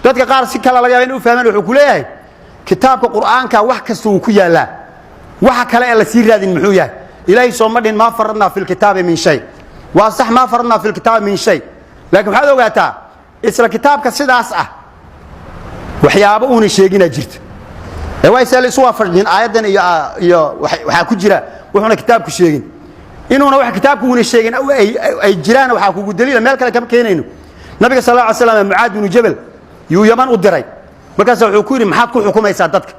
Dadka qaar si kale laga yaaba in u fahmaan. Wuxuu ku leeyahay kitaabka Qur'aanka wax kasta wuu ku yaallaa, waxa kale ee la sii raadin muxuu yahay? Ilaahay soo ma dhihin "maa faradnaa fi lkitaabi min shay"? Waa sax, "maa faradnaa fi lkitaabi min shay", laakiin waxaad ogaataa isla kitaabka sidaas ah waxyaabo uuna sheeginaa jirta. Ee waa see la isu waafajin aayaddan iyo waxaa ku jira wuxuuna kitaabku sheegin? Inuuna wax kitaabku uuna sheegin ay jiraan waxaa kugu daliila, meel kale kama keenayno, Nabiga sal alla alay slam Mucaad binu Jabal yuu Yaman u diray. Markaasa wuxuu ku yidhi, "Maxaad ku xukumaysaa dadka?"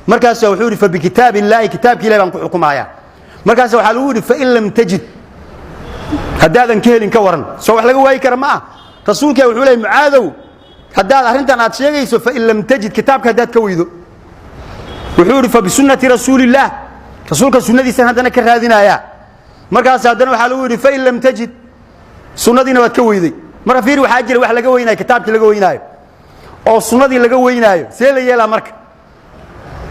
Markaasa wuxuu yidhi, "Fabikitaab illaahi", kitaabki Ilahi baan ku xukumayaa. Markaasa waxaa lagu yidhi, "Fain lam tajid", haddaadan ka helin ka waran? Soo wax laga waayi kara ma ah. Rasuulka wuxuu leey, "Mucaadow, haddaad arrintan aad sheegayso, fain lam tajid", kitaabka haddaad ka weydo, wuxuu yidhi, "Fabisunnati rasuulillaah", rasuulka sunnadiisan haddana ka raadinayaa. Markaas haddana waxaa lagu yidhi, "Fain lam tajid", sunnadiina waad ka weyday. Marka fiir, waxaa jira wax laga weynaayo, kitaabkii laga weynaayo oo sunnadii laga weynaayo. See la yeelaa marka?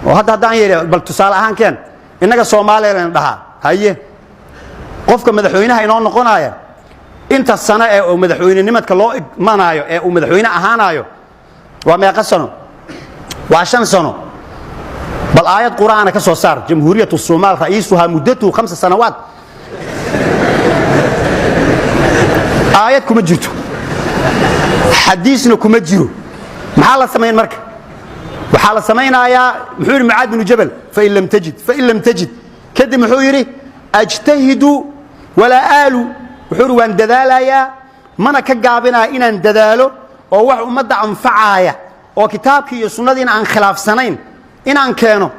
Oo hadda haddaan yeeli, bal tusaale ahaan keen, innaga Soomaaliya layna dhahaa, haye, qofka madaxweynaha inoo noqonaya, inta sano ee uu madaxweynenimadka loo igmanaayo ee uu madaxweyne ahaanaayo waa meeqa sano? Waa 5 sano. Bal aayad Qur'aana ka soo saar "Jamhuuriyat Somaal ra'iisuhaa muddatuhu 5 sanawaat". Aayad kuma jirto, xadiisna kuma jiro. Maxaa la samayn marka? Waxaa la samaynayaa, muxuu yidhi Mucaad binu Jabal? "Fain lam tajid, fain lam tajid." Kadib muxuu yidhi? "Ajtahidu walaa aalu." Wuxuu yidhi, waan dadaalayaa, mana ka gaabinaya inaan dadaalo oo wax ummadda anfacaaya oo kitaabkii iyo sunnadiina aan khilaafsanayn inaan keeno.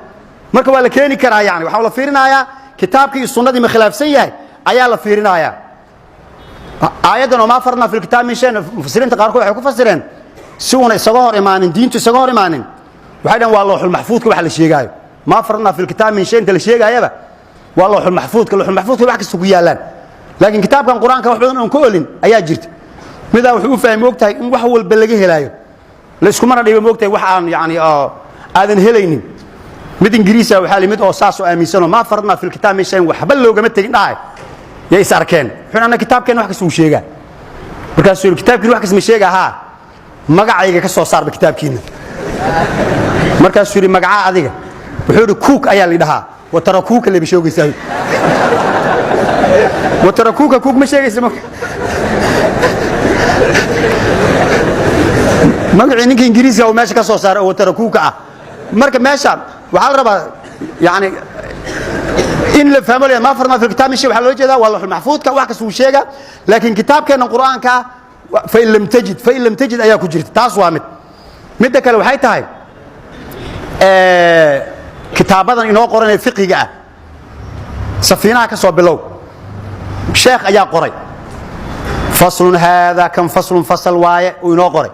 Marka waa la keeni karaa, yani waxaa la fiirinayaa kitaabkii iyo sunnadii ma khilaafsan yahay ayaa la fiirinayaa. Aayaddan oo "maa faradnaa fi lkitaab min shay", mufasiriinta qaarkood waxay ku fasireen si uuna isaga hor imaanin, diintu isaga hor imaanin. Waxay dhahan waa looxulmaxfuudka waxa la sheegaayo. "Maa faradnaa fi lkitaab min shay" inta la sheegaayaba waa looxulmaxfuudka. Looxulmaxfuudka wax kasta ku yaallaan, laakiin kitaabkan Qur-aanka wax badan oon ka olin ayaa jirta. Midaa wuxuu u fahmay, moogtahay, in wax walba laga helaayo. La iskumana dhibo, moogtahay, wax aan yani aadan helaynin. Mid Ingiriisa waxaa limid oo saas oo aaminsanoo "maa faradnaa fi lkitaab min shayin", waxba loogama tegin dhahay, yay is arkeen. Wuxuu anna kitaabkeenna wax kasta uu sheegaa. Markaasuu yidhi, "Kitaabkiina wax kasta ma sheega? Haa, magacayga ka soo saarba kitaabkiina." Markaasuu yidhi, "Magacaa adiga?" Wuxuu yidhi, "Cook ayaa la dhahaa." Watarakuuka leba sheegaysaa, watarakuuka Cook ma sheegaysa. Marka magacii ninka Ingiriiska uu meesha ka soo saaray oo watarakuuka ah. Marka meesha waxaa la rabaa yani in la fahmo leeyahay "maa faradnaa fi kitaab min shay" waxaa loo jeedaa waa lawxul maxfuudka, wax kasta uu sheega, laakiin kitaabkeenna Qur'aanka "fain lam tajid, fain lam tajid" ayaa ku jirta. Taas waa mid. Midda kale waxay tahay kitaabadan inoo qoran ee fiqiga ah, safiinaha ka soo bilow, sheekh ayaa qoray. "Faslun haada kan faslun", fasal waaye uu inoo qoray.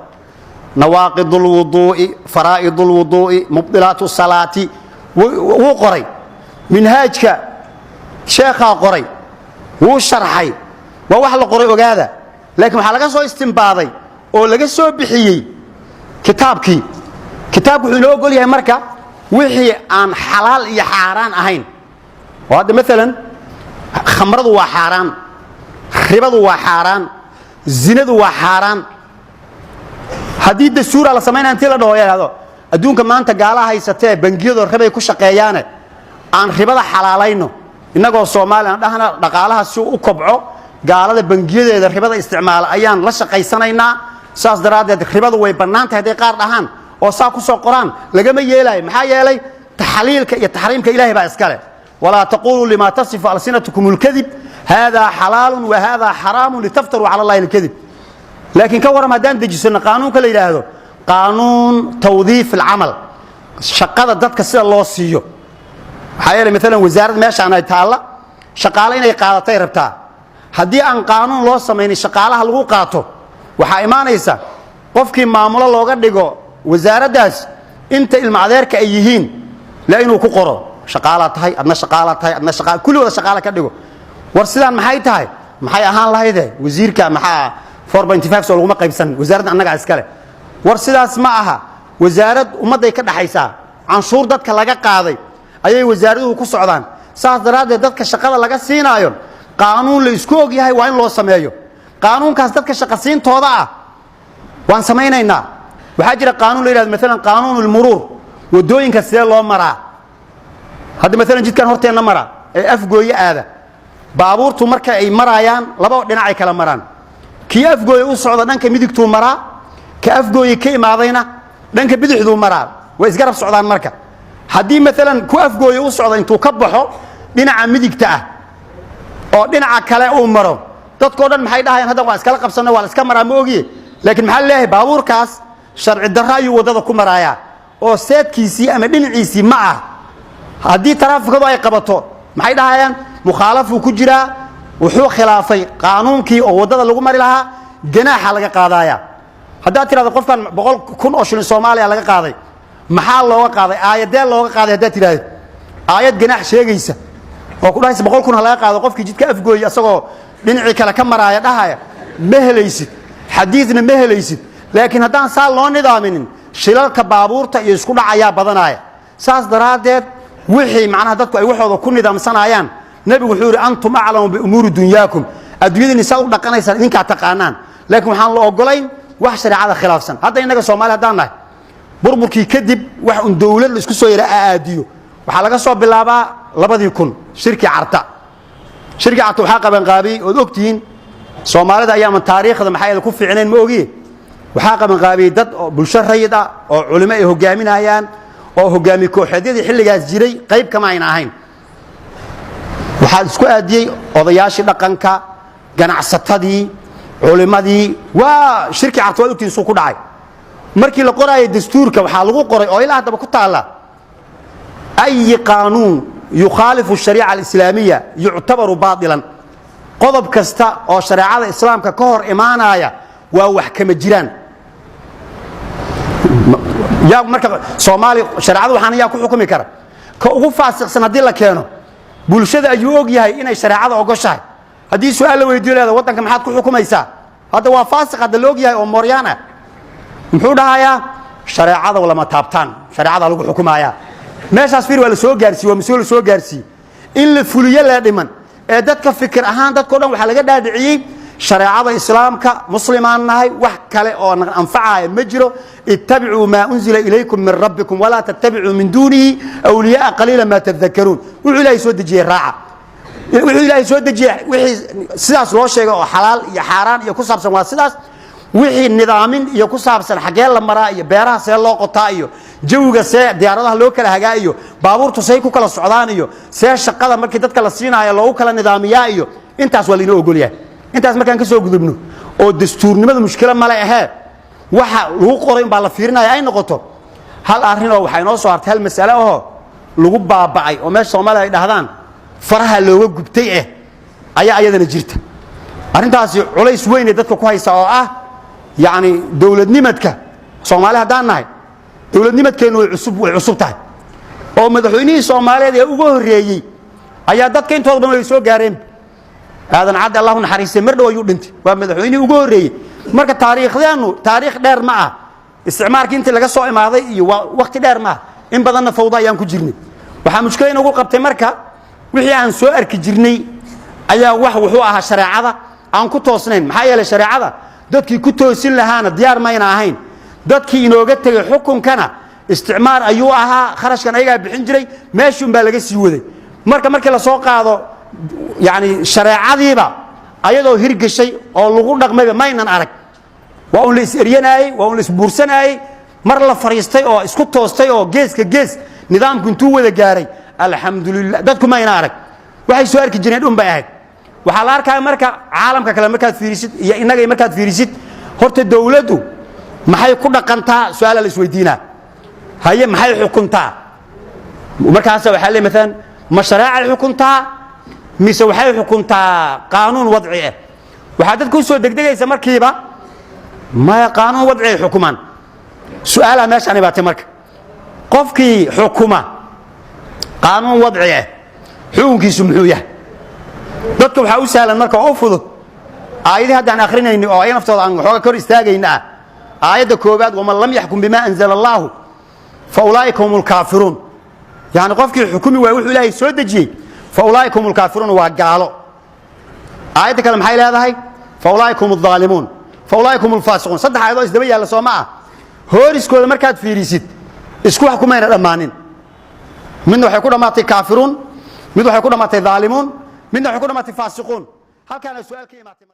Nawaaqid اlwuduu'i, faraa'id اlwuduu'i, mubdilaat salaati wuu qoray. Minhaajka sheekhaa qoray, wuu sharxay. Waa wax la qoray, ogaada, laakiin waxaa laga soo istimbaaday oo laga soo bixiyey kitaabkii. Kitaabku wuxuu inoo ogol yahay marka wixii aan xalaal iyo xaaraan ahayn. Oo hadda maalan khamradu waa xaaraan, ribadu waa xaaraan, zinadu waa xaaraan. Haddii dastuura la samaynaya, intii la dhaho yidhahdo adduunka maanta gaalaha haysatee bangiyadoo ribay ku shaqeeyaane, aan ribada xalaalayno, innagoo Soomaaliya dhahna dhaqaalaha si u kobco gaalada bangiyadeeda ribada isticmaala ayaan la shaqaysanaynaa, saas daraaddeed ribadu way bannaan tahay, hadday qaar dhahaan oo saa ku soo qoraan, lagama yeelaayo. Maxaa yeelay, taxliilka iyo taxriimka Ilahay baa iskale. "Walaa taquluu lima tasifu alsinatukum اlkadib hada xalaalu wa hada xaraamu litaftaruu cala Allahi اlkadib." Laakiin ka warram haddaan dejisano qaanuunka la yidhaahdo qaanuun tawdiif alcamal, shaqada dadka sida loo siiyo? Maxaa yeelay, maalan wasaarad meeshaan ay taalla shaqaale inay qaadatay rabtaa. Haddii aan qaanuun loo samaynin shaqaalaha lagu qaato, waxaa imaanaysa qofkii maamulo looga dhigo wasaaraddaas inta ilma adeerka ay yihiin la inuu ku qoro. Shaqaalaa tahay, adna shaqaalaa tahay, adna shaqa, kulligooda shaqaale ka dhigo. War sidaan maxay tahay? Maxay ahaan lahayde? Wasiirka maxaa 4.5 soo laguma qaybsan? Wasaaradda annagaa iskale. War sidaas ma aha. Wasaarad ummadday ka dhaxaysaa, canshuur dadka laga qaaday ayay wasaaraduhu ku socdaan. Saas daraaddeed dadka shaqada laga siinaayo qaanuun la isku og yahay waa in loo sameeyo. Qaanuunkaas dadka shaqasiintooda ah waan samaynaynaa. Waxaa jira qaanuun la yidhahdo maalan qaanuun ulmuruur, waddooyinka sidee loo maraa. Hadda maalan jidkan horteenna mara ee Afgooye aada, baabuurtu marka ay maraayaan laba dhinac ay kala maraan. Kii Afgooye u socda dhanka midigtuu maraa, ka Afgooye ka imaadayna dhanka bidixduu maraa. Way isgarab socdaan. Marka haddii maalan ku Afgooye u socda intuu ka baxo dhinaca midigta ah oo dhinaca kale uu maro, dadkao dhan maxay dhahayaan? Hadda waa iskala qabsanna, waa la iska maraa, ma ogiye. Laakiin maxaa leeyahay? Baabuurkaas sharci darro ayuu waddada ku maraayaa oo seedkiisii ama dhinaciisii ma ah. Haddii taraafikadu ay qabato, maxay dhahayaan? Mukhaalafuu ku jiraa, wuxuu khilaafay qaanuunkii oo waddada lagu mari lahaa, ganaaxa laga qaadaaya. Haddaad tidhahdo qofkan 100,000 oo shilin Soomaaliya laga qaaday, maxaa looga qaaday, aayadee looga qaaday? Haddaad tidhahdo aayad ganaax sheegaysa oo ku dhahaysa 100,000 ha laga qaado qofkii jidka Afgooye asagoo dhinacii kale ka maraaya dhahaya, ma helaysid. Xadiidna ma helaysid. Laakiin haddaan saa loo nidaaminin, shilalka baabuurta iyo isku dhacayaa badanaya. Saas daraaddeed wixii macnaha dadku ay waxooda ku nidaamsanayaan, Nebigu wuxuu yidhi: "Antum aclamu biumuuri dunyaakum." Adduunyadiini saad u dhaqanaysaan idinkaa taqaanaan, laakiin waxaan la ogolayn wax shareecada khilaafsan. Hadda innaga Soomaali haddaan nahay, burburkii kadib wax un dowlad la isku soo yara aadiyo waxaa laga soo bilaabaa 2000, shirkii Carta. Shirkii Carta waxaa qabanqaabiyey, ood ogtihiin, Soomaalida ayaaman taariikhda maxay ku fiicnayn ma ogiye, waxaa qabanqaabiyey dad oo bulsho rayid ah oo culimo ay hogaaminayaan oo hogaami kooxeedyadii xilligaas jiray qayb kama ayna ahayn. Waxaa isku aadiyey odayaashii dhaqanka, ganacsatadii, culimadii. Waa shirkii Carta, waad ogtihiin suu ku dhacay. Markii la qoraayay dastuurka waxaa lagu qoray oo ilaa haddaba ku taalla: "أي قانون يخالف الشريعة الإسلامية يعتبر باطلا." Qodob kasta oo shareecada Islaamka ka hor imaanaya waa wax kama jiraan. Yaa marka Soomaaliya shareecada waxaan yaa ku xukumi kara? Ka ugu faasiqsan haddii la keeno, bulshada ayuu og yahay inay shareecada ogoshahay. Haddii su-aal la weydiyo, leeda waddanka maxaad ku xukumaysaa? Hadda waa faasiq hadda la og yahay oo mooryaan ah. Muxuu dhahayaa? Shareecada lama taabtaan, shareecada lagu xukumayaa. Meeshaas fiir, waa la soo gaarsiiye, waa mas-uul la soo gaarsiiye in la fuliyo lee dhiman. Ee dadka fikir ahaan dadkao dhan waxaa laga dhaadhiciyey shareecada Islaamka, muslimaan nahay, wax kale oo anfacaya ma jiro. "اتبعوا ما أنزل إليكم من ربكم ولا تتبعوا من دونه أولياء قليلا ما تذكرون." Wuxuu Ilaahay soo dejiyey raaca. Wuxuu Ilaahay soo dejiyey wixii sidaas loo sheegay oo xalaal iyo xaaraan iyo ku saabsan waa sidaas. Wixii nidaamin iyo ku saabsan xaggee la maraa iyo beeraha see loo qotaa iyo jawiga see diyaaradaha loo kala hagaa iyo baabuurtu say ku kala socdaan iyo see shaqada markii dadka la siinaayo loogu kala nidaamiyaa iyo intaas waa lainoo ogolyahay. Intaas markaan ka soo gudubno oo dastuurnimada mushkilo male ahee, waxa lagu qoray umbaa la fiirinaya ay noqoto. Hal arrin oo waxaa inoo soo hartay, hal mas'ale ahoo lagu baaba'ay oo meesha Soomaaliya ay dhahdaan faraha looga gubtay ayaa ayadana jirta. Arrintaasi culays weynay dadka ku haysa oo ah yacni dowladnimadka. Soomaali haddaan nahay, dowladnimadkeennu way cusub tahay, oo madaxweynihii Soomaaliyeed ee uga horreeyey ayaa dadka intooda badan way soo gaareen. Aadan Cadde, Allahu naxariistay, mar dhow ayuu dhintay, waa madaxweynihii ugu horreeyey. Marka taariikhdeennu taariikh dheer ma ah. Isticmaarkii intii laga soo imaaday iyo waa wakti dheer ma ah, in badanna fawda ayaan ku jirnay. Waxaa mushkila inagu qabtay marka wixii aan soo arki jirnay ayaa wax wuxuu ahaa shareecada aan ku toosnayn. Maxaa yeelay shareecada dadkii ku toosin lahaana diyaar mayna ahayn. Dadkii inooga tegey xukunkana isticmaar ayuu ahaa, kharashkan ayagaa bixin jiray, meeshii unbaa laga sii waday. Marka markii lasoo qaado yani shareecadiiba ayadoo hirgeshay oo lagu dhaqmayba maynan arag. Waa un la is-eryanaayey, waa un la isbuursanaayey. Mar la fariistay oo isku toostay oo geeska gees nidaamku intuu wada gaaray, alxamdulilah, dadku mayna arag. Waxay soo arki jireen dhun bay ahayd. Waxaa la arkaya marka caalamka kale markaad fiirisid iyo innaga markaad fiirisid, horta dowladdu maxay ku dhaqantaa? Su-aala la isweydiinaa. Haye, maxay xukuntaa? Markaasa waxaa le maalan ma shareecay xukuntaa mise waxay xukuntaa qaanuun wadci ah? Waxaa dadka u soo degdegaysa markiiba maya, qaanuun wadci ay xukumaan. Su-aalaa meeshaan ibaatay. Marka qofkii xukuma qaanuun wadci ah xukunkiisu muxuu yahay? Dadka waxaa u sahlan marka oo u fudud aayadii haddaan akrinayni oo ay naftooda aan waxooga kor istaagayna ah. Aayadda koowaad: "ومن لم يحكم بما أنزل الله فأولئك هم الكافرون." Yani qofkii xukumi waay wuxuu Ilaahay soo dejiyey, فأولئك هم الكافرون, waa gaalo. Aayadda kale maxay leedahay? "فأولئك هم الظالمون، فأولئك هم الفاسقون." Saddex aayadoo isdaba yaalla soo ma ah? Hooriskooda markaad fiirisid, isku wax kumayna dhammaanin. Midna waxay ku dhammaatay kaafiruun, mid waxay ku dhammaatay dhaalimuun, midna waxay ku dhammaatay faasiquun. Halkaana su-aal ka imaatay.